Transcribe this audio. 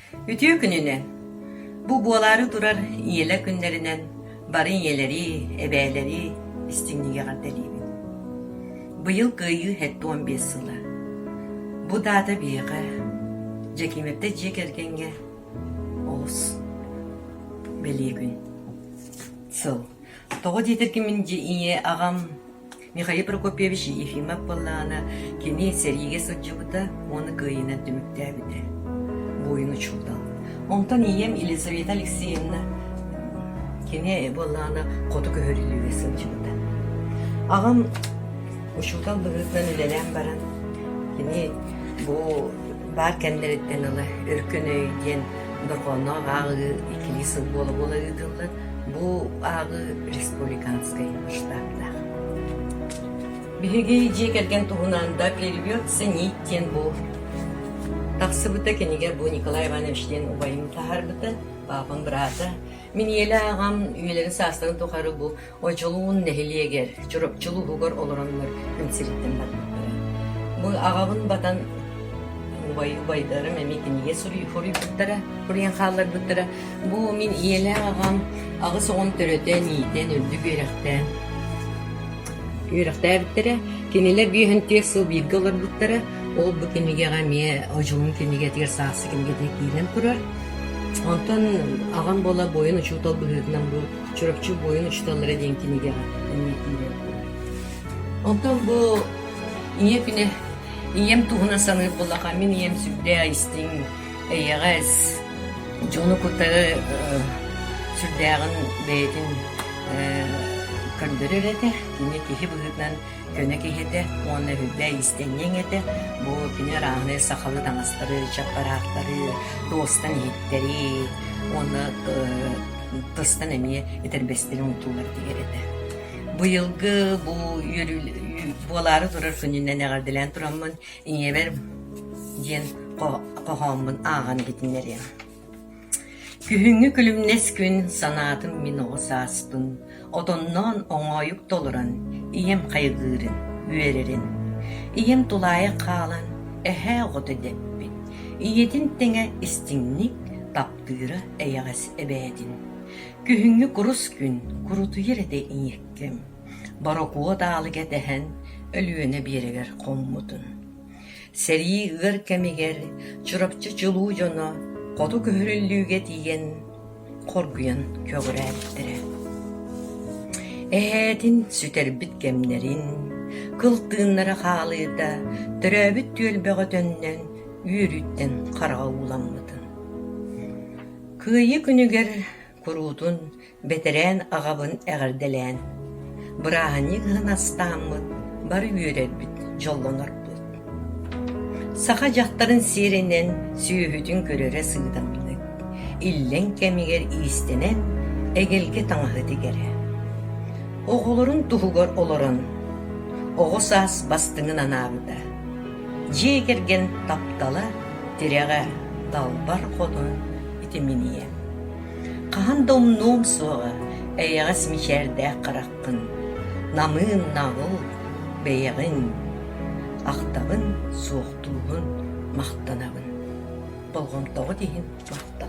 Үтүө күнүнэн! Бу буолаары турар ийэлэр күннэринэн бары ийэлэри, эбээлэри истиҥник эҕэрдэлиибин. Быйыл Кыайыы 75 сыла. Бу даата биһиэхэ, Дьэкиимэптэ дьиэ кэргэҥҥэ олус бэлиэ күн, сыл. Тоҕо диэтэргин мин ийэ аҕам Михаил Прокопьевич Ефимов буоллаҕына, кини сэриигэ сылдьыбыта уонна кыайыынан түмүктээбитэ. Буойун учуутал. Онтон ийэм Елизавета Алексеевна кини буоллаҕына хоту көһөрүллүүгэ сылдьыбыта. Аҕам учуутал быһыытынан үлэлээн баран, кини бу баар кэмнэриттэн ыла Өркөн өй диэн дорҕоонноох ааҕыы иккилии сыл буола-буола ыытыллар. Бу ааҕыы республиканскай масштабтаах. Биһиги дьиэ кэргэн туһунан да «Переведся нить» диэн бу тахсыбыта кинигэ бу Николай Иванович диэн убайым таһаарбыта, папам быраата. Мин ийэлээх аҕам үйэлэрин саастарын тухары бу Одьулуун нэһилиэгэр, Чурапчы улууһугар олороннор күн сириттэн барбыттара. Бу аҕабын батан убай убайдарым эмиэ кинигэ суруйбуттара, суруйан хаалларбыттара. Бу мин ийэлээх аҕам аҕыс оҕом төрөтөн, иитэн, үрдүк үөрэхтээн үөрэхтээбиттэрэ. Кинилэр биэһин түөрт сыл бииргэ олорбуттара. Ол бу кинигэҕэ эмиэ Одьулуун кинигэтигэр сааскы кинигэтигэр киирэн турар. Онтон аҕам буола буойун учуутал быһыытынан бу Чурапчы буойун учууталлара диэн кинигэҕэ эмиэ киирэн турар. Онтон бу ийэ күнэ ийэм туһунан саныыр буоллахха мин ийэм сүрдээх истиҥ, эйэҕэс, дьону кытары сүрдээҕин бэйэтин көрдөрөр этэ. Кини киһи быһыытынан көнө киһи этэ уонна үрдэ иистэнньэҥ этэ. Бу кини арааһынай сахалыы таҥастары, чаппараахтары, туостан иһиттэри уонна тыстан эмиэ этэрбэстэрин утуулар тигэр этэ. Быйылгы бу буолаары турар күнүнэн эҕэрдэлээн тураммын ийэбэр диэн хоһооммун ааҕан иһитиннэриэм. Күһүҥҥү күлүмнэс күн санаатым мин оҕо сааспын, отонноон оҥоойук толорон ийэм хайгыырын, үөрэрин. Ийэм тулаайах хаалан эһээ оҕото дэппит, ийэтин тэҥэ истиҥник таптыыра эйэҕэс эбээтин. Күһүҥҥү курус күн курутуйар этэ ийэккэм, борокуот аалык этэһэн Өлүөнэ биэрэгэр хоммутун. Сэрии ыар кэмигэр Чурапчы чулуу дьоно хоту көһөрүллүүгэ тиийэн хоргуйан көҕүрээбиттэрэ. Эһээтин сүтэрбит кэмнэрин, кыл тыыннара хаалыыта төрөөбүт түөлбэҕэ төннөн үөрүүттэн хараҕа ууламмытын. Кыайыы күнүгэр куруутун бэтэрээн аҕабын эҕэрдэлээн, бырааһынньык ыһан астааммыт бары үөрэрбит, дьоллонорбут. Саха дьахтарын сиэринэн сүөһүтүн көрөрө сыыдамнык, иллэҥ кэмигэр иистэнэн эгэлгэ таҥаһы тигэрэ. Оҕолорун туһугар олорон, оҕо саас бастыҥын анаабыта. Дьиэ кэргэн таптала, тирэҕэ, далбар хотун итиминиэ. Хаһан да умнуом суоҕа эйэҕэс мичээрдээх хараххын, намыын наҕыл бэйэҕин, ахтабын, суохтуубун, махтанабын. Болҕомтоҕут иһин махтал.